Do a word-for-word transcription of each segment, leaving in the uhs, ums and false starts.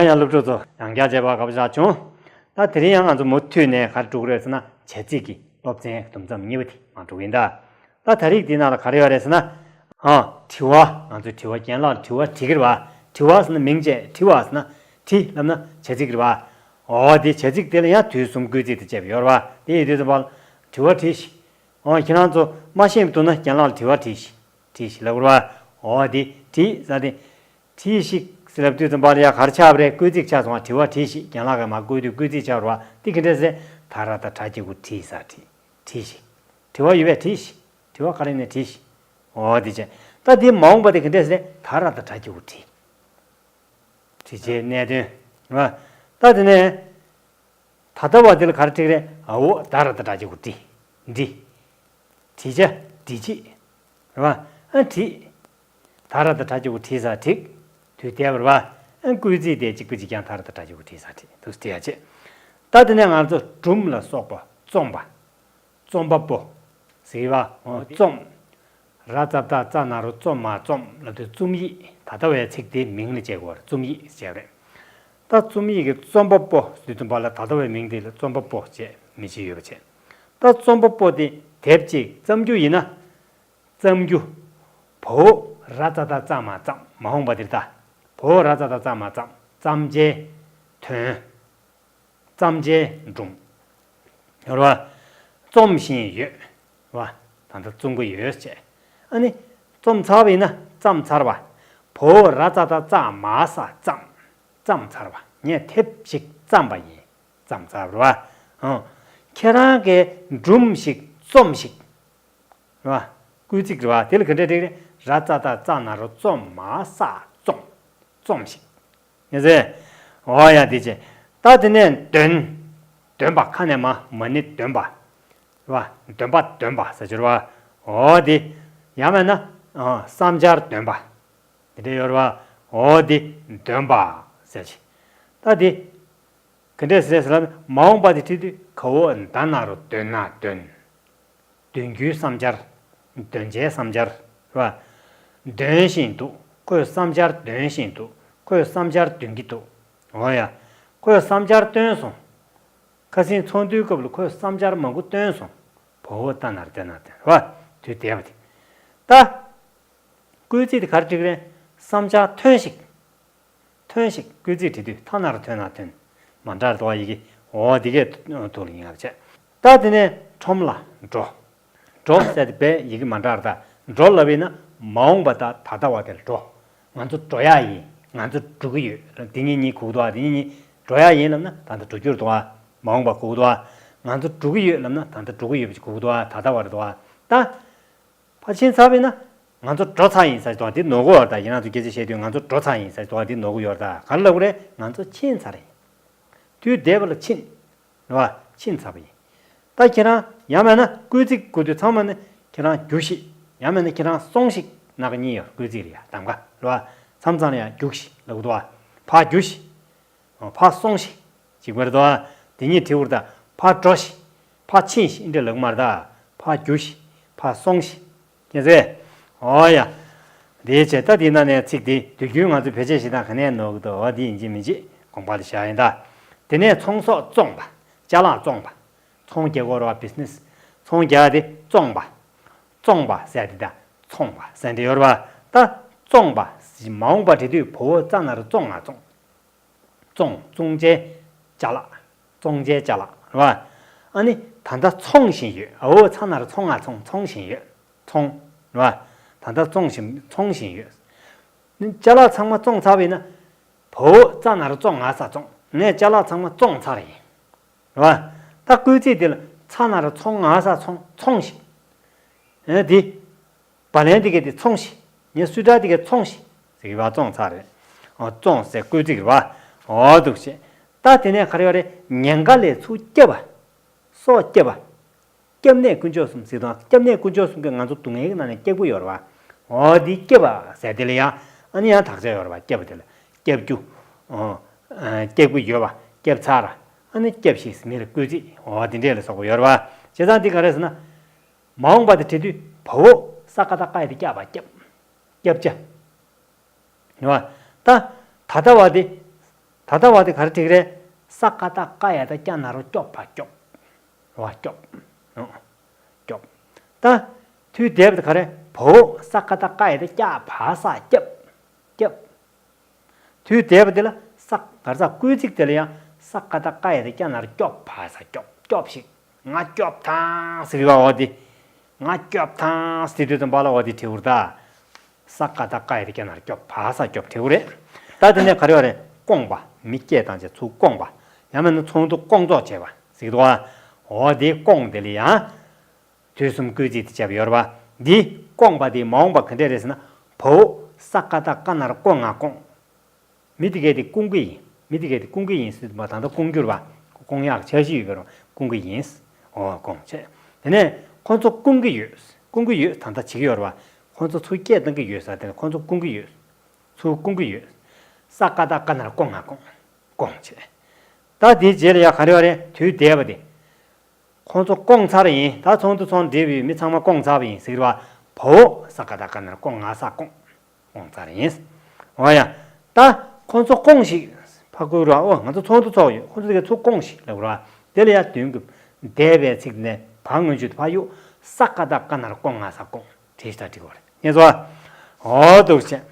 ཡང་སློབ་ཕྲུག་ཚོ་ཡང་བསྐྱར་མཇལ་བར་དགའ་པོ་ཞིག་བྱུང་། ད་དེ་རིང་ཡང་ང་ཚོ་མུ་མཐུད་ནས་ག་རེ་འགྲོ་གི་རེད་ཟེར་ན། བྱ་ཚིག་གི་སློབ་ཚན་དུམ་མཚམས་གཉིས་པ་དེ་མར་འགྲོ་གི་ཡིན་ད། ད་ད་རིགས་འདི་ནང་ལ་ག་རེ་ཡོད་རེད་ཟེར་ན། ཨ། དྲི་བ། ང་ཚོས་དྲི་བ། རྒན་ལགས་ལ་དྲི་བ་དྲི་གི་རེད་པ། དྲི་བ་ཟེར་ན་མིང་བྱས། དྲི་བ་ཟེར་ན། དྲི་ལབ་ན་བྱ་ཚིག་རེད་པ། འོ་དེ་བྱ་ཚིག་དེ་ལ་ཡང་དུས་གསུམ་བསྐུལ་ཚིག་དང་བཅས་པ་ཡོད་རེད་པ། དེ་ཡིན་དུས་ཙམ་པ་ལ་དྲི་བ་དྲིས་ཤིག། འོ་ཁྱེད་རང་ཚོ་མ་ཤེས་པ་འདུག་ན་རྒན་ལགས་ལ་དྲི་བ་དྲིས་ཤིག། དྲིས་ཤིག་ལབ་དགོས་རེད་པ། འོ་དེ་དྲིས་ཟེར་དེ། དྲིས་ཤིག་ཟེར་ལབ་དུས་ཙམ་པ་ལ་ཡ་ག་རེ་ཆགས་པ་རེད། བསྐུལ་ཚིག་ཆགས་སོང་བ། དྲི་བ་དྲིས་ཤིག། རྒན་ལགས་ཀྱིས་མར་བསྐུལ་དུས་བསྐུལ་ཚིག་ཆགས་རེད་པ། དེ་ག་འདྲས་ཟེར། ད་ར་བཏགས་སྒྲ་གཅིག་པུ་དྲིས་ས། དྲིས། དྲིས་ཤིག། དྲི་བ་ཡོད་པས་དྲིས་ཤིག། དྲི་བ་ག་རེ་ཡིན་ནའི་དྲིས་ཤིག། འོ་དེ་བྱས། ད་དེ་མ་འོངས་པ་དེ་ག་འདྲས་ཟེར། ད་ར་བཏགས་སྒྲ་གཅིག་པུ་དྲིས། དྲིས་བྱའི་གནས་དོན། རེད་པ། ད་དེ་ནས་ད་ལྟ་བ་དེ་ལ་ག་རེ་འབྲི་གི་རེད། འོ་ད་ར་བཏགས་སྒྲ་གཅིག་པུ་དྲི། དྲི། དྲི་བྱ་དྲི་བྱེད། རེད་པ། ཨ་དྲིས། ད་ར་བཏགས་སྒྲ་གཅིག་པུ་དྲིས་ས། དྲིས། དུས་འདས་པ་རེད་པ། ཨ་བསྐུལ་ཚིག་དེ་གཅིག་པུ་གཅིག་རྐྱང་། ད་ར་བཏགས་སྒྲ་གཅིག་པུ་དྲིས་ས། དྲིས། འདུག་སེ་བྲིས་ཡ་བྱེད། ད་དེ་ནས་ང་ཚོ་སྦྲུམ་ལ་སོགས་པ་བཙོམ་པ། བཙོམ་པ་པོ་ཟེར་བ། འོ་བཙོམ། ར་ཙ་བཏགས་རྩ་ན་རོ་རྩོ་མ་རྩོམ་ལབ་དུས་རྩོམ་ཡིག། ད་ལྟ་བའི་ཚིག་དེ་མིང་ལ་བྱེད་དགོས་པ་རེད། རྩོམ་ཡིག་ཟེར་བ་རེད། ད་རྩོམ་ཡིག་གི་རྩོམ་པ་པོ་ཟེར་དུས་ཙམ་པ་ལ་ད་ལྟ་བའི་མིང་དེ་ལ་རྩོམ་པ་པོ་ཅེས་མིང་ཅིག་ཡོད་པ་བྱས། ད་རྩོམ་པ་པོ་དེ་དེབ་ཅིག་བརྩམ་རྒྱུ་ཡིན་ན། བརྩམ་རྒྱུ། བ་འོག་ར་ཙ་བཏགས་རྩ་མ་རྩམ། མ་འོངས་པ་དེ་རེད་ད། བ་འོག་ར་ཙ་བཏགས་རྩ་མ་རྩམ། རྩམ་བྱའི་དོན། རྩམ་བྱའི་སྒྲུང་། ཡོད་རེད་པ། རྩོམ་བཞིན་ཡོད། རེད་པ། ད་ལྟ་རྩོམ་གྱི་ཡོད་ཅེས། ཨ་ནི། རྩོམ་ཚར་བ་ཡིན་ན་བརྩམས་ཚར་བ། བ་འོག་ར་ཙ་བཏགས་རྩ་མ་ས་རྩམ། བརྩམས་ཚར་བ། ངས་དེབ་ཞིག་བརྩམས་པ་ཡིན། བརྩམས་ཚར་བ་རེད་པ། ཨང་། ཁྱེད་རང་གིས་སྒྲུང་ཞིག་རྩོམས་ཤིག། རེད་པ། བསྐུལ་ཚིག་རེད་པ། དེ་ལ་ག་འདྲས་འབྲི་གི་རེད། ར་ཙ་བཏགས་རྩ་ན་རོ་རྩོ་མ་ས་རྩོམ། རྩོམས་ཤིག། ཡིན་ཟེར། འོ་ཡ་དེ་བྱས། ད་དེ་ནས་འདོན། འདོན་པ། ཁ་ནས་མ་མ་ཎི་འདོན་པ། རེད་པ། འདོན་པ་འདོན་པ་ཟེར་གྱི་རེད་པ། འོ་དེ། ཡང་མིན་ན། ཨ། བསམ་འཆར་འདོན་པ། དེ་འདྲ་ཡོད་རེད་པ། འོ་དེ་འདོན་པ་ཟེར་གྱི། ད་དེ། ག་འདྲས་ཟེར་ཟེར་ལབ་ན། མ་འོངས་པ་དེ་བྲིས་དུས་ག་འོག་ད་ན་རོ་འདོན་ན་འདོན། འདོན་རྒྱུའི་བསམ་འཆར། འདོན་བྱའི་བསམ་འཆར། རེད་པ། འདོན་བཞིན་འདུག། ཁོས་བསམ་འཆར་འདོན་བཞིན་འདུག། ཁོས་བསམ་འཆར་འདོན་གྱི་འདུག། འོ་ཡ། ཁོས་བསམ་འཆར་བཏོན་སོང་། ཁ་སང་ཚོགས་འདུའི་སྐབས་ལ་ཁོས་བསམ་འཆར་མང་པོ་བཏོན་སོང་། བ་འོག་ད་ན་རོ་འདོན་ན་འདོན། རེད་པ། དུས་འདས་པ་དེ། ད། བསྐུལ་ཚིག་དེ་ག་རེ་འབྲི་གི་རེད། བསམ་འཆར་ཐོན་ཞིག། ཐོན་ཞིག། བསྐུལ་ཚིག་བྲིས་དུས་ཐ་ན་རོ་ཐོན་ན་ཐོན། མ་འདྲ་རེད་དོ། ཡི་གེ། འོ་འདི་གའི་ཐོག་ལ་ཡིན་ཡང་བྱས། ད་དེ་ནས་ཁྲོམ་ལ་འགྲོ། འགྲོ་ཟེར་དེ་བས་ཡི་གེ་མ་འདྲ་རེད་ད། འགྲོ་ལབ་ཡིན་ན་མ་འོངས་པ་དང་ད་ལྟ་བ་དེར་འགྲོ། ང་ཚོ་འགྲོ་ཡག་ཡིན། ང་ཚོ་འགྲོ་གི་ཡོད། དེ་གཉིས་གཉིས་གོ་གི་འདུག་ཨ། དེ་གཉིས་གཉིས། འགྲོ་ཡག་ཡིན་ལབ་ན་ད་ལྟ་འགྲོ་རྒྱུ་རེད་དོ། མ་འོངས་པ་གོ་གི་འདུག་ཨ། ང་ཚོ་འགྲོ་གི་ཡོད་ལབ་ན་ད་ལྟ་འགྲོ་གི་ཡོད་པ་ཅིག་གོ་གི་འདུག་ཨ། ད་ལྟ་བ་རེད་དོ། ད། ཕར་ཕྱིན་ཚར་བ་ཡིན་ན། ང་ཚོ་འགྲོ་ཚར་ཡིན་ཟེར་དོ། འདི་ནོར་གི་ཡོད་རེད་ད། ཡིན་ན་ཚོ་སྐད་ཆ་བཤད་དུས་ང་ཚོ་འགྲོ་ཚར་ཡིན་ཟེར་དོ། འདི་ནོར་གི་ཡོད་རེད་ད། ག་རེ་ལབ་དགོས་རེད། ང་ཚོ་ཕྱིན་ཚར་ཡིན། དུས་འདས་པ་ལ་ཕྱིན། རེད་པ། ཕྱིན་ཚར་བ་ཡིན། ད་ཁྱེད་རང་ཡང་མིན་ན་བསྐུལ་ཚིག་གོ་དུས་ཚང་མ་ནི་ཁྱེད་རང་རྒྱུགས་ཤིག། ཡང་མིན་ན་ཁྱེད་རང་སོང་ཞིག། སྣ་ཁ་གཉིས་ཡོད། བསྐུལ་ཚིག་ལ་ཡ་གདམ་ག། རེད་པ། མཚམས་མཚམས་ལ་ཡ་རྒྱུགས་ཤིག་ལབ་གི་འདུག་པ། ཕར་རྒྱུགས་ཤིག། ཕར་སོང་ཞིག། གཅིག་པ་རེད་དོ། དེ་གཉིས་བྲིས་དགོས་རེད་ད། ཕར་འགྲོ་ཞིག། ཕར་ཕྱིན་ཞིག། འདི་འདྲ་ལབ་མ་རེད་ད། ཕར་རྒྱུགས་ཤིག། ཕར་སོང་ཞིག། མཁྱེན་སོང་ངས། འོ་ཡ། དེའི་ཆེད་ད་དེའི་ནང་ནས་ཚིག་དེ་དུས་རྒྱུན་ང་ཚོ་བེད་སྤྱོད་བྱེད་སྟངས་ག་ནས་ནོར་གི་འདུག། འོ་དེ་ཡིན་གཅིག་མིན་གཅིག་དགོངས་པ་ལ་བཞག་ཡིན་ད། དེ་ནས་ཚོང་ཟོག་བཙོངས་པ། ཅ་ལག་བཙོངས་པ། ཚོང་རྒྱག་གི་ཡོད་རེད་པ། བི་ཛི་ནེ་སི། ཚོང་རྒྱག་དེ་བཙོངས་པ། བཙོངས་པ་ཟེར་དེ་ད། ཚོང་པ་ཟེར་དེ་ཡོད་རེད་པ། ད་བཙོངས་པ། མ་འོངས་པ་བྲིས་དུས་བ་འོག་ཙ་ན་རོ་བཙོ་ང་བཙོང་། བཙོང་། བཙོང་བྱའི་ཅ་ལག། བཙོང་བྱའི་ཅ་ལག། རེད་པ། ཨ་ནི་ད་ལྟ་འཚོང་བཞིན་ཡོད། འ་འོག་ཚ་ན་རོ་ཚོ་ང་འཚོང་། འཚོང་བཞིན་ཡོད། འཚོང་། རེད་པ། ད་ལྟ་བཙོང་བཞིན། འཚོང་བཞིན་ཡོད། ནི་ཅ་ལག་ཚང་མ་བཙོངས་ཚར་བ་ཡིན་ན། བ་འོག་ཙ་ན་རོ་བཙོ་ང་ས་བཙོང་། ངས་ཅ་ལག་ཚང་མ་བཙོངས་ཚར་ཡིན། རེད་པ། ད་བསྐུལ་ཚིག་དེ་ལ་ཚ་ན་རོ་ཚོ་ང་ས་ཚོང་། འཚོང་ཞིག། ཨེ་དེ། བ་ལན་དེ་གས་དེ་འཚོང་ཞིག། ངས་སུས་ཏྲ་དེ་གས་འཚོང་ཞིག་ཟེར་གི་བ། བཙོངས་ཚར་རེད། ཨོ་བཙོངས་ཟེར་བསྐུལ་ཚིག་རེད་པ། ཨོ་འདུག་བྱས། ད་དེ་ནས་ག་རེ་ཡོད་རེད། ཉེན་ཁ་ལས་ཚུར་སྐྱོབ་པ། སྲོག་སྐྱོབ་པ། སྐྱབས་གནས་དཀོན་མཆོག་གསུམ་ཟེར་དང་། སྐྱབས་གནས་དཀོན་མཆོག་གསུམ་གྱིས་ང་ཚོ་སྡུག་བསྔལ་གྱི་ནང་ནས་སྐྱོབ་ཀྱི་ཡོད་རེད་པ། ཨོ་དེ་སྐྱོབ་པ་ཟེར་དེ་ལ་ཡང་ཨ་ནི་ཡང་དག་ཆ་ཡོད་རེད་པ། སྐྱོབ་པ་དེ་ལ་སྐྱོབ་རྒྱུ། ཨོ། སྐྱོབ་ཀྱི་ཡོད་པ། སྐྱོབ་ཚར། ཨ་ནི་སྐྱོབས་ཤིག་ཟེར་མི་ལ་བསྐུལ་ཚིག། ཨོ་དེ་འདྲས་ལ་སོགས་པ་ཡོད་རེད་པ། བྱས་ཙང་འདི་ག་རེ་ཟེར་ན། མ་འོངས་པ་དེ་བྲིས་དུས་བ་འོག་ས་ཀ་བཏགས་སྐ་ཡ་དེ་སྐྱབས་པ། སྐྱབས། སྐྱབས་བྱ། རེད་པ། ད་ད་ལྟ་བ་དེ་ ད་ལྟ་བ་དེ་ག་རེ་བྲིས་རེད། ས་ཀ་བཏགས་སྐ་ཡ་བཏགས་སྐྱ་ན་རོ་སྐྱོབ་པ་སྐྱོབ། རེད་བ། སྐྱོབ། ཨོ། སྐྱོབ། ད་དུས་འདས་པ་དེ་ག་རེ། བའོ་ས་ཀ་བཏགས་སྐ་ཡ་བཏགས་སྐྱ་བ་ས་སྐྱབས། སྐྱབས། དུས་འདས་པ་དེ་ལ་ས་ག་རེ་ཟ། སྐུལ་ཚིག་དེ་ལ་ཡང་ས་ཀ་བཏགས་སྐ་ཡ་བཏགས་སྐྱ་ན་རོ་སྐྱོབ་བ་ས་སྐྱོབ། སྐྱོབས་ཤིག། ང་སྐྱོབ་དང་ཟེར་བ་འོ་དེ། ང་སྐྱོབ་དང་ཟེར་དུས་ཙམ་པ་ལ་འོ་དེ་བྲིས་འུར་ད། ས་ཀ་བཏགས་སྐ་ཡ་བཏགས་སྐྱ་ན་རོ་སྐྱོབ་བ་ས་སྐྱོབ་བྲིས་འུར་རེད། ད་དེ་ནས་ག་རེ་བ་རེད། བསྐོངས་པ། མི་སྐད་བཏང་བྱས་ཚུར་བསྐོངས་པ། ཡང་མིན་ན་ཚོགས་འདུ་སྐོང་ཚོགས་བྱས་པ་ཟེར་གི་འདུག་ཨ། འོ་དེ་བསྐོངས་དེ་ལ་ཡང་དུས་གསུམ་སྐུལ་ཚིག་དེ་བྱས་པ་ཡོད་རེད་བ། འདི་བསྐོངས་པ་དེ་མ་འོངས་པ་ག་འདྲས་རེད་ཟེར་ན། བའོ་ས་ཀ་བཏགས་སྐ་ན་རོ་བསྐོ་ང་བསྐོངས། མི་དེ་གས་དེ་བསྐོང་གི་ཡིན། མི་དེ་གས་དེ་བསྐོང་གི་ཡིན་ཟེར་དུས་མ་ད་ལྟ་བསྐོང་རྒྱུ་རེད་བ། བསྐོང་ཡག་འཆར་གཞི་ཡོད་པའི་རོ་བསྐོང་གི་ཡིན། འོ་བསྐོང་བྱས། དེ་ནས་ཁོ་ཚོ་བསྐོང་གི་ཡོད། བསྐོང་གི་ཡོད་ད་ལྟ་བྱེད་ཀྱི་ཡོད་རེད་བ། ཁོ་ཚོ་ཚུར་སྐད་བཏང་གི་ཡོད་ཟེར་དེ་ནས་ཁོ་ཚོ་བསྐོང་གི་ཡོད། ཚུར་བསྐོང་གི་ཡོད། ས་ཀ་བཏགས་སྐ་ན་རོ་བསྐོ་ང་བསྐོངས། བསྐོངས་བྱས། ད་དེའི་རྗེས་ལ་ཡ་ག་རེ་བ་རེད། དུས་འདས་པ་དེ། ཁོང་ཚོ་བསྐོངས་ཚར་ཡིན། ད་ཚོགས་འདུ་ཚོགས་འདྲེས་པའི་མི་ཚང་མ་བསྐོངས་ཚར་བ་ཡིན་ཟེར་གི་རེད་བ། བའོ་ས་ཀ་བཏགས་སྐ་ན་རོ་བསྐོ་ང་ས་བསྐོངས། བསྐོངས་ཚར་ཡིན། འོ་ཡ། ད་ཁོང་ཚོ་བསྐོངས་ཤིག། ཕ་ཁུ་ར་འོ་ང་ཚོ་ཚོགས་འདུ་ཚོགས་ཡོད། ཁོང་ཚོ་དེ་གས་ཚུར་བསྐོངས་ཤིག་ལབ་ར། དེ་ལ་ཡ་དོན་གྱི་འདས་པའི་ཚིག་ནས་བ་སྔོན་འཇུག་བ་གཡུག། ས་ཀ་བཏགས་སྐ་ན་རོ་བསྐོ་ང་ས་བསྐོངས། བྲིས་ཤིག་ད་བྲིས་པ་རེད། ངེས་སོ། འོ་འདུག་བྱས།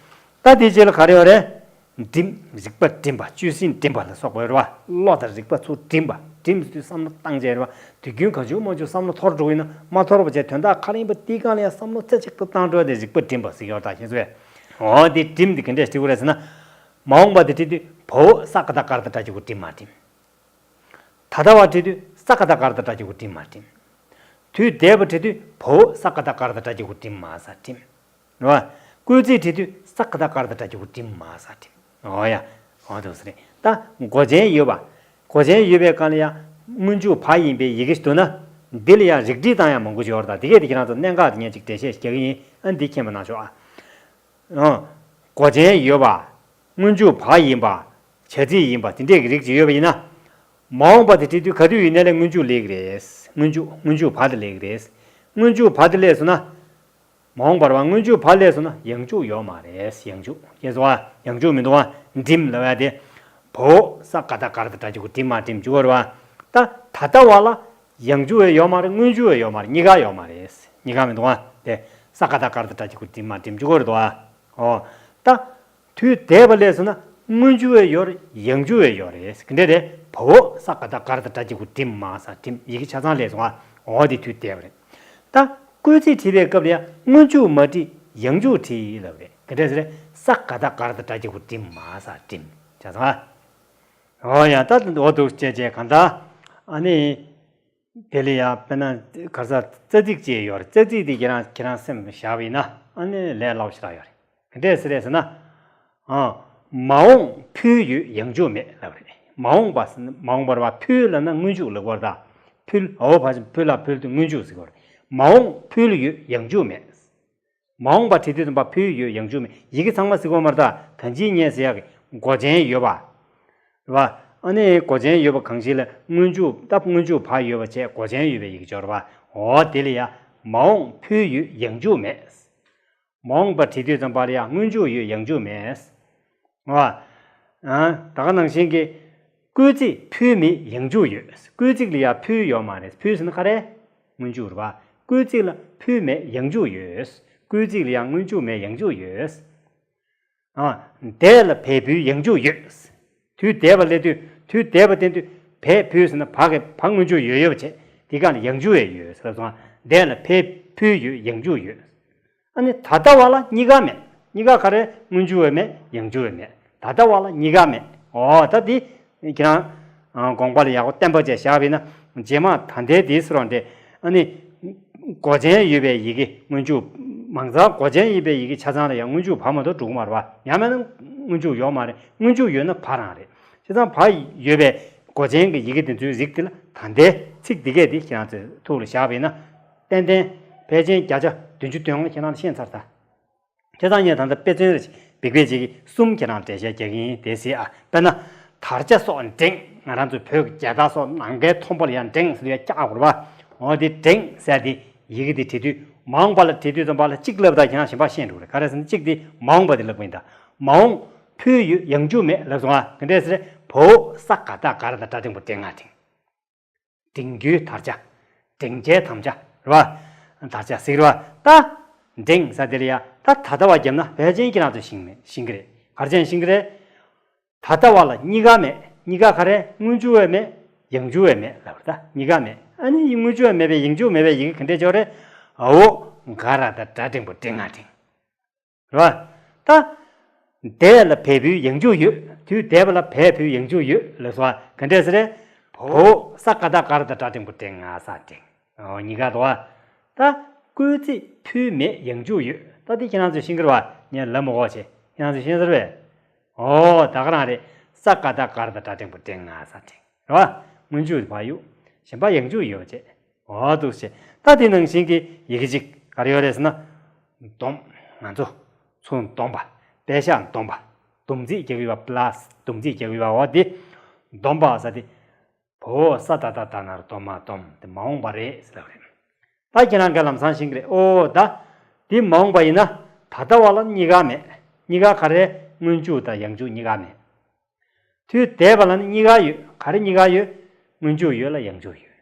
ད་དེ་རྗེས་ལ་ག་རེ་ཡོད་རེད། འགྲིམ། རིག་པ་འགྲིམ་པ། བཅུད་སྲིན་འགྲིམ་པ་ལ་སོགས་པ་ཡོད་རེད་བ། བློ་དང་རིག་པ་ཚུར་འགྲིམ་པ། འགྲིམ་ཟེར་དུས་བསམ་བློ་བཏང་བྱས་རེད་བ། དུས་རྒྱུན་གང་བྱུང་མང་བྱུང་བསམ་བློ་འཐོར་འགྲོ་གི་ཡིན་ན་མ་འཐོར་བ་བྱས་དོན་དག་ག་རེ་ཡིན་པ་དེའི་སྒང་ལ་ཡང་བསམ་བློ་རྩེ་གཅིག་ཏུ་བཏང་འགྲོ་ཡ་དེ་རིག་པ་འགྲིམ་པ་ཟེར་གྱི་ཡོད་རེད་ད་ཤེས་ཚོད། འོ་དེ་འགྲིམ་དེ་ག་འདྲས་བྲིས་དགོས་རེད་ཟེར་ན། མ་འོངས་པ་དེ་བྲིས་དུས་བའོ་ས་ཀ་བཏགས་སྐ་ཡ་བཏགས་སྐྱ་ན་རོ་སྐོ་འགྲིམ་མ་འགྲིམ། ད་ལྟ་བ་བྲིས་དུས་ས་ཀ་བཏགས་སྐ་ཡ་བཏགས་སྐྱ་ན་རོ་སྐོ་འགྲིམ་མ་འགྲིམ། དུས་འདས་པ་བྲིས་དུས་བའོ་ས་ཀ་བཏགས་སྐ་ཡ་བཏགས་སྐྱ་ན་རོ་སྐོ་འགྲིམ་མ་ས་འགྲིམ། རེད་བ། སྐུལ་ཚིག་བྲིས་དུས་ས་ཀ་བཏགས་སྐ་ཡ་བཏགས་སྐྱ་ན་རོ་སྐོ་འགྲིམ་མ་ས་འགྲིམ། འོ་ཡ། འོ་འདུག་སེ་རེད། ད་མགོ་ཅན་ཡོད་པ། མགོ་ཅན་ཡོད་པའི་སྒང་ལ་ཡང་སྔོན་འཇུག་བ་ཡིན་པའི་ཡི་གེ་ཞིག་འདུག་ན། འདི་ལ་ཡང་རིགས་བསྒྲིགས་བཏང་ཡ་མང་པོ་ཞིག་ཡོད་རེད་ད། དེ་གས་དེ་ཁྱེད་རང་ཚོ་གནད་འགག་དེ་ངས་ཅིག་འགྲེལ་བཤད་ཞིག་རྒྱག་གི་ཡིན། ཨ་འདི་མཁྱེན་པ་གནང་ཤོག་ཨ། ཨང་། མགོ་ཅན་ཡོད་པ། སྔོན་འཇུག་བ་ཡིན་པ། བྱ་ཚིག་ཡིན་པ་དེ་འདྲས་ཀྱི་རིགས་ཅིག་ཡོད་པ་ཡིན་ན། མ་འོངས་པ་དེ་བྲིས་དུས་ག་དུས་ཡིན་ནའི་ལས་སྔོན་འཇུག་ལེགས་རེད། སྔོན་འཇུག་སྔོན་འཇུག་བ་དེ་ལེགས་རེད། སྔོན་འཇུག་བ་དེ་སླེབས་སོང་ན། མ་འོངས་པར་བ་སྔོན་འཇུག་བ་སླེབས་སོང་ན་ཡང་འཇུག་ཡོད་མ་རེད། ཡང་འཇུག་ཡིན་སོང་བ། ཡང་འཇུག་མི་འདུག་བ། འགྲིམ་ལབ་ཡ་དེ། བའོ་ས་ཀ་བཏགས་སྐ་ཡ་བཏགས་སྐྱ་ན་རོ་སྐོ་འགྲིམ་མ་འགྲིམ་འཇུག་གི་རེད་བ། ད་ད་ལྟ་བ་ལ་ཡང་འཇུག་ཡོད་མ་རེད། སྔོན་འཇུག་ཡོད་མ་རེད། གཉིས་ཀ་ཡོད་མ་རེད། གཉིས་ཀ་མི་འདུག་བ། དེ་ས་ཀ་བཏགས་སྐ་ཡ་བཏགས་སྐྱ་ན་རོ་སྐོ་འགྲིམ་མ་འགྲིམ་འཇུག་གི་རེད་དོ། འོ། ད། དུས་འདས་པ་སླེབས་སོང་ན་སྔོན་འཇུག་ཡང་ཡོད་རེད། ཡང་འཇུག་ཡང་ཡོད་རེད། ག་འདྲ་རེད། བའོ་ས་ཀ་བཏགས་སྐ་ཡ་བཏགས་སྐྱ་ན་རོ་སྐོ་འགྲིམ་མ་ས་འགྲིམ། ཡི་གེ་ཆ་ཚང་སླེབས་སོང་ཨ། འོ་དེ་དུས་འདས་པ་རེད། ད་སྐུལ་ཚིག་བྲིས་པའི་སྐབས་ལ་ཡང་སྔོན་འཇུག་མ་བྲིས་ཡང་འཇུག་བྲིས་ལབ་རེད། ག་འདྲ་ཟེར་རེད། ས་ཀ་བཏགས་སྐ་ཡ་བཏགས་སྐྱ་ན་རོ་སྐོ་འགྲིམ་མ་ས་འགྲིམ། ཆ་ཚང་ཨ། འོ་ཡང་ད་འོ་འདུག་བྱས་བྱས་གང་ལྟར་ཨ་ནི། དེ་ལ་ཡང་དཔེར་ན་ག་རེ་ཟ། རྩ་ཚིག་ཅིག་ཡོད་རེད། རྩ་ཚིག་དེ་ཁྱེད་རང་ཁྱེད་རང་སེམས་བཞག་པ་ཡིན་ན་ཨ་ནི་ལས་སླ་པོ་ཞེ་དྲག་ཡོད་རེད། ག་འདྲས་ཟེར་རེད་ཟེར་ན། ཨ། མ་འོངས་ཕུལ་ཡོད་ཡང་འཇུག་མེད་ལབ་རེད། མ་འོངས་པ་ཟེར་ན་མ་འོངས་པར་བ་ཕུལ་ལབ་ན་སྔོན་འཇུག་ལབ་དགོས་རེད་ད། ཕུལ་འོ་ཕ་ཕུལ་ལ་ཕུལ་དུས་སྔོན་འཇུག་ཟེར་དགོས་རེད། མ་འོངས་ཕུལ་ཡོད་ཡང་འཇུག་མེད། མ་འོངས་པ་བྲིས་དུས་ཙམ་པ་ཕུལ་ཡོད་ཡང་འཇུག་མེད། ཡི་གེ་ཚང་མ་གཟིགས་དགོས་མ་རེད་ད། གང་ཅིའི་ངེས་ཟེར་ཡག་གི་མགོ་ཅན་ཡོད་པ། རེད་བ། ཨ་ནི་མགོ་ཅན་ཡོད་པ་གང་ཞིག་ལ་སྔོན་འཇུག་སྟབས་སྔོན་འཇུག་བ་ཡོད་པ་བྱས་མགོ་ཅན་ཡོད་པའི་ཡི་གེ་སྦྱོར་བ། འོ་དེ་ལ་ཡ་མ་འོངས་ཕུལ་ཡོད་ཡང་འཇུག་མེད། མ་འོངས་པ་བྲིས་དུས་ཙམ་པ་ལ་ཡ་སྔོན་འཇུག་ཡོད་ཡང་འཇུག་མེད། རེད་བ། ཨ། ད་ག་ནང་བཞིན་གྱི། སྐུལ་ཚིག་ཕུལ་མེད་ཡང་འཇུག་ཡོད། སྐུལ་ཚིག་ལ་ཡ་ཕུལ་ཡོད་མ་རེད། ཕུལ་ཟེར་ན་ག་རེ། སྔོན་འཇུག་རེད་བ། སྐུལ་ཚིག་ལ་ཕུལ་མེད་ཡང་འཇུག་ཡོད། སྐུལ་ཚིག་ལ་ཡང་སྔོན་འཇུག་མེད་ཡང་འཇུག་ཡོད། ཨ། འདས་ལ་བས་ཕུལ་ཡང་འཇུག་ཡོད། དུས་འདས་པ་སླེབས་དུས་དུས་འདས་པ་བསྟན་དུས་བས་ཕུལ་ཟེར་ན་བ་གི་བ་སྔོན་འཇུག་ཡོད་ཡོད་པ་བྱས། དེ་ག་ལ་ཡང་འཇུག་ཡང་ཡོད་ཟེར་སོང་། འདས་ལ་བས་ཕུལ་ཡོད་ཡང་འཇུག་ཡོད། ཨ་ནི་ད་ལྟ་བ་ལ་གཉིས་ཀ་མེད། གཉིས་ཀ་ག་རེ། སྔོན་འཇུག་ཡང་མེད་ཡང་འཇུག་ཡང་མེད། ད་ལྟ་བ་ལ་གཉིས་ཀ་མེད། འོ་ད་འདི། ཁྱེད་རང་། དགོངས་པ་ལ་ཡག་པོ་བརྟན་པོ་བྱས་བཞག་པ་ཡིན་ན། རྗེས་མ་ད་ལྟའི་འདིའི་ཟེར་བ་འདྲ། ཨ་ནི། མགོ་ཅན་ཡོད་པའི་ཡི་གེ་སྔོན་འཇུག་མང་ཚང་མགོ་ཅན་ཡིན་པའི་ཡི་གེ་ཆ་ཚང་ལ་ཡང་སྔོན་འཇུག་བ་མ་གཏོགས་འགྲོ་གི་མ་རེད་བ། ཡང་མིན་ན་སྔོན་འཇུག་ཡོད་མ་རེད། སྔོན་འཇུག་ཡོད་ན་བ་རང་རེད། བྱས་ཙང་བ་ཡོད་པའི་མགོ་ཅན་གྱི་ཡི་གེ་དེ་ཚོའི་རིགས་དེ་ལ་ད་ལྟའི་ཚིག་འདི་གས་དེ་ཁྱེད་རང་ཚོའི་ཐུགས་ལ་བཞག་པ་ཡིན་ན། ཏན་ཏན་ཕལ་ཆེར་བརྒྱ་ཆ་བདུན་ཅུ་དོན་ལྔ་ཁྱེད་རང་ལ་ཤེས་ཚར་ད། བྱས་ཙང་ངས་ད་ལྟ་དཔེ་མཚོན་རེ་བིག་བིག་ཅིག་གསུམ་ཁྱེད་རང་འགྲེལ་བཤད་རྒྱག་གི་ཡིན། དེ་ཟེར་ཨ། དཔེར་ན། དར་ཆ་སོགས་འགྲེང་། ང་རང་ཚོའི་བོད་ཀྱི་རྒྱལ་དར་སོགས་ནམ་མཁའི་མཐོན་པོ་ལ་ཡང་འགྲེང་ཟེར་ཡ་སྐྱག་དགོས་རེད་བ། འོ་དེ་འགྲེང་ཟེར་དེ་ཡི་གེ་དེ་བྲིས་དུས་མ་འོངས་པ་ལ་བྲིས་དུས་ཙམ་པ་ལ་གཅིག་ལབ་ད་ཁྱེད་རང་གཞན་པ་ཤེས་འགྲོ་གི་རེད། ག་རེ་ཟེར་ན་གཅིག་དེ་མ་འོངས་པ་དེ་ལབ་པ་ཡིན་ད། མ་འོངས་ཕུལ་ཡོད་ཡང་འཇུག་མེད་ལབ་སོང་ཨ། དེ་འདྲས་ཟེར། བའོ་ས་ག་བཏགས་ག་ར་བཏགས་སྒྲ་འབྲིང་པོ་འབྲེང་ང་འབྲིང་། འབྲིང་རྒྱུའི་དར་ཆ། འབྲིང་ཆའི་དམ་བཅའ་རེད་བ། དར་ཆ་ཟེར་གི་རེད་བ། ད་འབྲིང་ས་དེ་ལ་ཡ་ད་ད་ལྟ་བ་བརྒྱབ་ན་བས་ཅན་ཁྱེད་རང་ཚོས་ཤེས་ཀྱི་རེད། ཤེས་ཀྱི་རེད། ག་རེ་བྱས་ནས་ཤེས་ཀྱི་རེད། ད་ལྟ་བ་ལ་གཉིས་ཀ་མེད། གཉིས་ཀ་ག་རེ། སྔོན་འཇུག་བས་མེད། ཡང་འཇུག་བས་མེད་ལབ་རེད། ད་གཉིས་ཀ་མེད། ཨ་ནི་སྔོན་འཇུག་བས་མེད་པས་ཡང་འཇུག་མེད་པས་ཡི་གེ་ག་འདྲས་ཅོག་རེད། འ་འོ་ག་ར་བཏགས་སྒྲ་འབྲིང་པོ་འབྲེང་ང་འབྲིང་། རེད་བ། ད་འདས་ལ་བས་འཕུལ་ཡང་འཇུག་ཡོད། དུས་འདས་པ་ལ་བས་འཕུལ་ཡང་འཇུག་ཡོད་ལབ་སོང་བ། ག་འདྲས་ཟེར་རེད། བའོ་ས་ག་བཏགས་ག་ར་བཏགས་སྒྲ་འབྲིང་པོ་འབྲེང་ང་ས་འབྲིང་། འོ་གཉིས་ཀ་འདུག་བ། ད་བསྐུལ་ཚིག་ཕུལ་མེད་ཡང་འཇུག་ཡོད། ད་དེ་ཁྱེད་རང་ཚོས་ཤེས་ཀྱི་རེད་བ། ངས་ལབ་མ་དགོས་བྱས་ཁྱེད་རང་ཚོས་ཤེས་ས་རེད་པས། འོ་ད་ག་རང་རེད། ས་ག་བཏགས་ག་ར་བཏགས་སྒྲ་འབྲིང་པོ་འབྲེང་ང་ས་འབྲིང་། རེད་བ། སྔོན་འཇུག་བ་ཡུག་གཞན་པ་ཡང་འཇུག་ཡོད་བྱས། འོ་འདུག་བྱས། ད་དེ་ནང་བཞིན་གྱི་ཡི་གེ་གཅིག་ག་རེ་ཡོད་རེད་ཟེར་ན། འདོམ། ང་ཚོ་ཚུར་འདོམ་པ། པད་ཤག་འདོམ་པ། སྡོམ་རྩིས་རྒྱག་གི་ཡོད་པ། པ་ལ་སི་སྡོམ་རྩིས་རྒྱག་གི་ཡོད་པ། འོ་དེ་འདོམ་པ་ཟེར་དེ། བའོ་ས་ད་བཏགས་ད་ན་རོ་འདོ་མ་འདོམ། དེ་མ་འོངས་པ་རེད་ཟེར་ལབ་རེད། ད་ཁྱེད་རང་གིས་ལམ་སང་ཤེས་ཀྱི་རེད། ཨོ་ད་འདི་མ་འོངས་པ་ཡིན་ན་ད་ལྟ་བ་ལ་གཉིས་ཀ་མེད། གཉིས་ཀ་ག་རེ། སྔོན་འཇུག་དང་ཡང་འཇུག་གཉིས་ཀ་མེད། དུས་འདས་པ་ལ་ནི་གཉིས་ཀ་ཡོད། ག་རེ་གཉིས་ཀ་ཡོད། སྔོན་འཇུག་ཡོད་ལ་ཡང་འཇུག་ཡོད།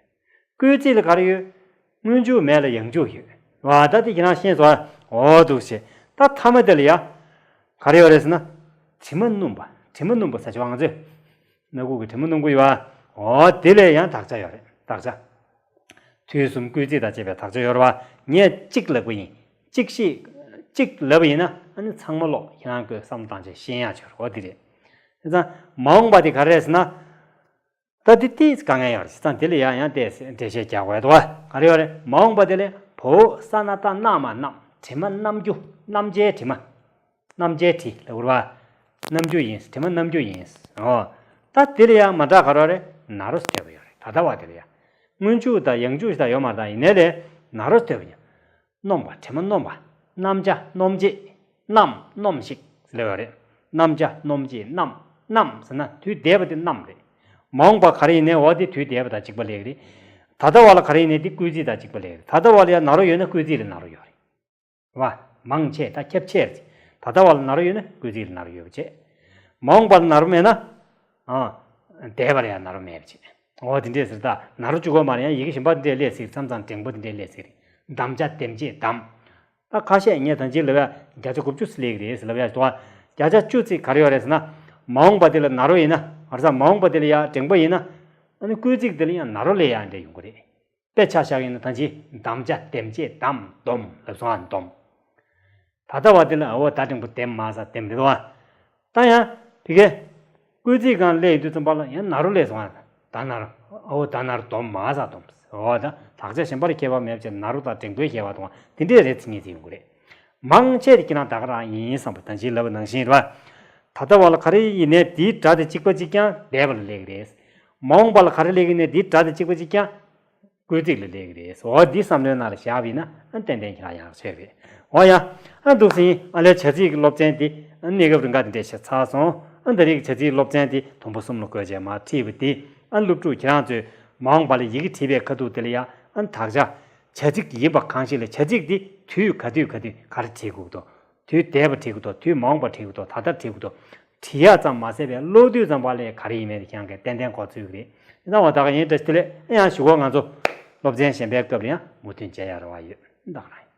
བསྐུལ་ཚིག་ལ་ག་རེ་ཡོད། སྔོན་འཇུག་མེད་ལ་ཡང་འཇུག་ཡོད། བ་ད་དེ་ཁྱེད་རང་ཤེས་སོང་། འོ་འདུག་བྱས། ད་མཐའ་མ་དེ་ལ་ཡ། ག་རེ་ཡོད་རེད་ཟེར་ན། དྲི་མ་སྣུམ་པ། དྲི་མ་སྣུམ་པ་ཟེར་ཆོག་ང་ཚོས། སྣ་ཁུག་གི་དྲི་མ་སྣུམ་པོ་ཡོད་པ། འོ་དེ་ལ་ཡང་དག་ཆ་ཡོད་རེད། དག་ཆ། དུས་གསུམ་བསྐུལ་ཚིག་དང་བཅས་པའི་དག་ཆ་ཡོད་རེད་བ། ངས་གཅིག་ལབ་ཀྱི་ཡིན། གཅིག་ཤེས། གཅིག་ལབ་པ་ཡིན་ན་ཨ་ནི་ཚང་མ་ཀློག་ཁྱེད་རང་ཚོས་བསམ་བློ་བཏང་བྱས་ཤེས་ཡག་ཆོག་རེད། འོ་དེ་རེད། བྱས་ཙང་མ་འོངས་པ་དེ་ག་རེ་རེད་ཟེར་ན། ད་དེ་ཏིས་དཀའ་ངལ་ཡོད་རེད། བྱས་ཙང་དེ་ལ་ཡང་ཡང་ཏོག་ཙམ་འགྲེལ་བཤད་རྒྱག་དགོས་འདུག་བ། ག་རེ་ཡོད་རེད། མ་འོངས་པ་དེ་ལ་བའོ་ས་ན་བཏགས་ན་མ་རྣམས། དྲི་མ་རྣམ་འགྱུར། རྣམ་བྱའི་དྲི་མ། རྣམ་བྱའི་དྲི་ལབ་དགོས་རེད་བ། རྣམ་འགྱུར་ཡིན། དྲི་མ་རྣམ་འགྱུར་ཡིན། འོ། ད་དེ་ལ་ཡང་མ་འདྲ་ག་རེ་རེད། ན་རོ་ཟེར་བ་ཡོད་རེད། ད་ལྟ་བ་དེ་ལ་ཡང་། སྔོན་འཇུག་དང་ཡང་འཇུག་ཞིག་ད་ཡོད་མ་རེད། ད་ཡིན་ནའི་ལས་ན་རོ་ཟེར་བ་ཡིན། སྣོམ་པ། དྲི་མ་སྣོམ་པ། རྣམ་བྱ་སྣོམ་བྱེད། རྣམས་སྣོམ་ཞིག་ཟེར་ལབ་ཡོད་རེད། རྣམ་བྱ་སྣོམ་བྱེད། རྣམས། རྣམས་ཟེར་ན་དུས་འདས་པ་དེ་རྣམས་རེད། མ་འོངས་པ་ག་རེ་ཡིན་ནའི་འོ་དེ་དུས་འདས་པ་དང་གཅིག་པ་ལབ་ཀྱི་རེད། ད་ལྟ་བ་ལ་ག་རེ་ཡིན་ནའི་དེ་བསྐུལ་ཚིག་དང་གཅིག་པ་ལབ་ཀྱི་རེད། ད་ལྟ་བ་ལ་ཡང་ན་རོ་ཡོད་ན་བསྐུལ་ཚིག་ལ་ན་རོ་ཡོད་རེད། བ། མང་ཆེ་ད་ཁྱབ་ཆེ་རེད། ད་ལྟ་བ་ལ་ན་རོ་ཡོད་ན་བསྐུལ་ཚིག་ལ་ན་རོ་ཡོད་པ་བྱས། མ་འོངས་པ་ལ་ན་རོ་མེད་ན། ཨ། འདས་པ་ལ་ཡང་ན་རོ་མེད་པ་བྱས། འོ་དེ་འདྲས་ཟེར། ད་ན་རོ་གཅིག་པོ་མ་རེད། ཡང་ཡི་གེ་གཞན་པ་དེ་འདྲས་སླེབས་སྲིད། མཚམས་མཚམས་འགྲེང་བུ་དེ་འདྲས་སླེབས་སྲིད། འདམ་བྱ་འདེམས་བྱེད་འདམ། ད་ཁ་ཤས་ངས་ད་ཅི་ལབ་ཡ་བརྒྱ་ཆ་དགུ་བཅུ་ཙམ་སླེབས་ཀྱི་རེད་ཟེར་ལབ་ཡ་འདུག་བ། བརྒྱ་ཆ་བཅུ་ཙམ་ག་རེ་ཡོད་རེད་ཟེར་ན། མ་འོངས་པ་དེ་ལ་ན་རོ་ཡིན་ན། བར་ས་མ་འོངས་པ་དེ་ལ་ཡང་འགྲེང་བུ་ཡིན་ན། ཨ་ནི་བསྐུལ་ཚིག་དེ་ལ་ཡང་ན་རོ་སླེབས་ཡ་འདྲས་ཡོང་གི་རེད། དཔེ་ཆ་བཞག་ཡིན་ན་ད་ཅི་འདམ་བྱ་འདེམས་བྱེད་འདམ། འདོམ་ལབ་སོང་ཨ། འདོམ། ད་ལྟ་བ་དེ་ལ་འ་འོ་ད་འགྲེང་བུ་འདེམས་མ་ས་འདེམས་རེད་དོ། ད་ཡང་དེ་གའི་བསྐུལ་ཚིག་སྒང་སླེབས་ཡོང་དུས་ཙམ་པ་ལ་ཡང་ན་རོ་སླེབས་སོང་ཨ། ད་ན་རོ། འ་འོ་ད་ན་རོ་འདོམ་མ་ས་འདོམ། འོ་ད་དག་ཆ་གཞན་པ་ལ་ཁྱད་པར་མེད་པ་བྱས། ན་རོ་དང་འགྲེང་བུའི་ཁྱད་པར་དང་དེ་འདྲས་རེད་ཟེར་ངེས་ཟིན་ཡོང་གི་རེད། མང་ཆེ་དེ་ཁྱེད་རང་ད་ག་རང་ཡིན་བསམ་པ་ད་ཅི་ལབ་པ་ནང་བཞིན་རེད་བ། ད་ལྟ་བ་ལ་ག་རེ་ཡིན་ནའི་དེའི་སྒྲ་དེ་གཅིག་པ་གཅིག་རྐྱང་འདས་པ་ལ་སླེབས་ཀྱི་རེད། མ་འོངས་པ་ལ་ག་རེ་སླེབས་ཀྱི་ནའི་དེའི་སྒྲ་དེ་གཅིག་པ་གཅིག་རྐྱང་བསྐུལ་ཚིག་ལ་སླེབས་ཀྱི་རེད། འོ་འདི་བསམ་བློའི་ནང་ལ་བཞག་པ་ཡིན་ན་ཨ་ཏན་ཏན་ཁྱེད་རང་ཡག་ཤོས་རེད། འོ་ཡ། ཨ་འདུག་སེ་ཡིན། ཨ་ལས་བྱ་ཚིག་གི་སློབ་ཚན་འདི་ཨ་གནས་སྐབས་རིང་ག་འདི་འདྲས་བྱས་ཚར་སོང་། ཨ་འདི་རིགས་བྱ་ཚིག་སློབ་ཚན་འདི་དུམ་བུ་གསུམ་ལ་བགོས་བྱས་མར་ཁྲིད་པ་འདི། ཨ་སློབ་ཕྲུག་ཁྱེད་རང་ཚོས་མ་འོངས་པ་ལ་ཡི་གེ་བྲིས་པའི་ཁ་ཐུག་དེ་ལ་ཡ་ཨ་དག་ཆ། བྱ་ཚིག་ཡིན་པ་གང་ཞིག་ལ་བྱ་ཚིག་འདི་དུས་ག་དུས་ག་དུས་ག་རེ་བྲིས་དགོས་འདུག་དུས་འདས་པ་བྲིས་དགོས་འདུག་དུས་མ་འོངས་པ་བྲིས་དགོས་འདུག་ད་ལྟ་བྲིས་དགོས་འདུག་བྲིས་ཡག་ཙམ་མ་ཟད་པའི་ཀློག་དུས་ཙམ་པ་ལ་ག་རེ་ཡིན་མིན་དེ་ཁྱེད་རང་གིས་ཏན་ཏན་གོ་ཚོད་ཀྱི་རེད། དེ་ཙམ་པ་ད་ག་ཡིན། བཀྲ་ཤིས་བདེ་ལེགས། ཨེ་ཡང་གཞུག་གུ་ང་ཚོ་སློབ་ཚན་གཞན་པའི་སྐབས་ལ་ཡང་མུ་མཐུད་མཇལ་ཡག་རེ་བ་ཡོད། ད་ག་རང་ཡིན།